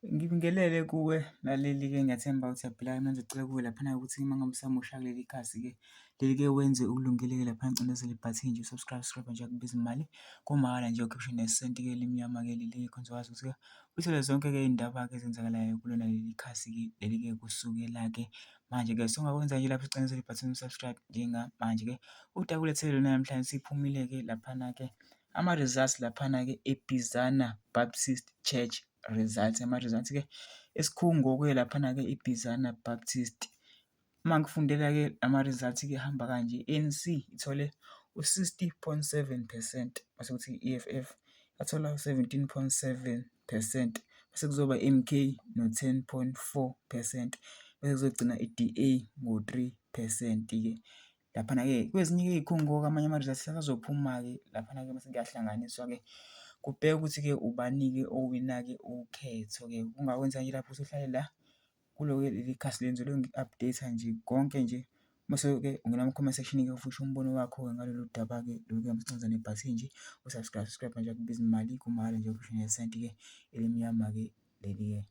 Ngibingelele kuwe laleli-ke, ngiyathemba ukuthi uyaphila manje. Ngicela kuwe laphana ukuthi uma ngabe usamusha kuleli khasi-ke leli-ke wenze okulungile-ke laphana, ngcindezela ibhathini nje subscribe nje akubizi imali, kumahhala nje ukhiphe nesenti-ke elimnyama-ke leli khona uzokwazi ukuthi-ke uthole zonke-ke iy'ndaba-ke ezenzakalayo kulona leli khasi-ke leli-ke kusukela-ke manje-ke. So ongakwenza nje lapho ucindezela ibhathini subscribe njengamanje-ke udakulethele lona namhlanje siphumile-ke laphana-ke ama-results laphana-ke eBizana Baptist Church results. Ama-results-ke esikhungo-ke laphana-ke iBizana Baptist. Uma ngifundela-ke ama-results-ke ahamba kanje: ANC ithole u-60.7%, mase kuthi i-EFF yathola u-17.7%, bese kuzoba MK no-10.4%, bese kuzogcina i-DA ngo-3%-ke. Laphana-ke kwezinye iy'khungo-ke amanye ama-results asazophuma-ke laphana-ke mase kuyahlanganiswa-ke kubheke ukuthi-ke ubani-ke owina-ke ukhetho-ke. Ungakwenza nje lapho usuhlale la kulo-ke leli khasi lenze loku-update-a nje konke nje, mase-ke ungena kuma-comment section-ke ufisho umbono wakho-ke ngalolu daba-ke lolu-ke mase nebhathini nje usubscribe nje akubizi imali, kumahhala nje ukhiphe nesenti-ke elimnyama-ke leli-ke.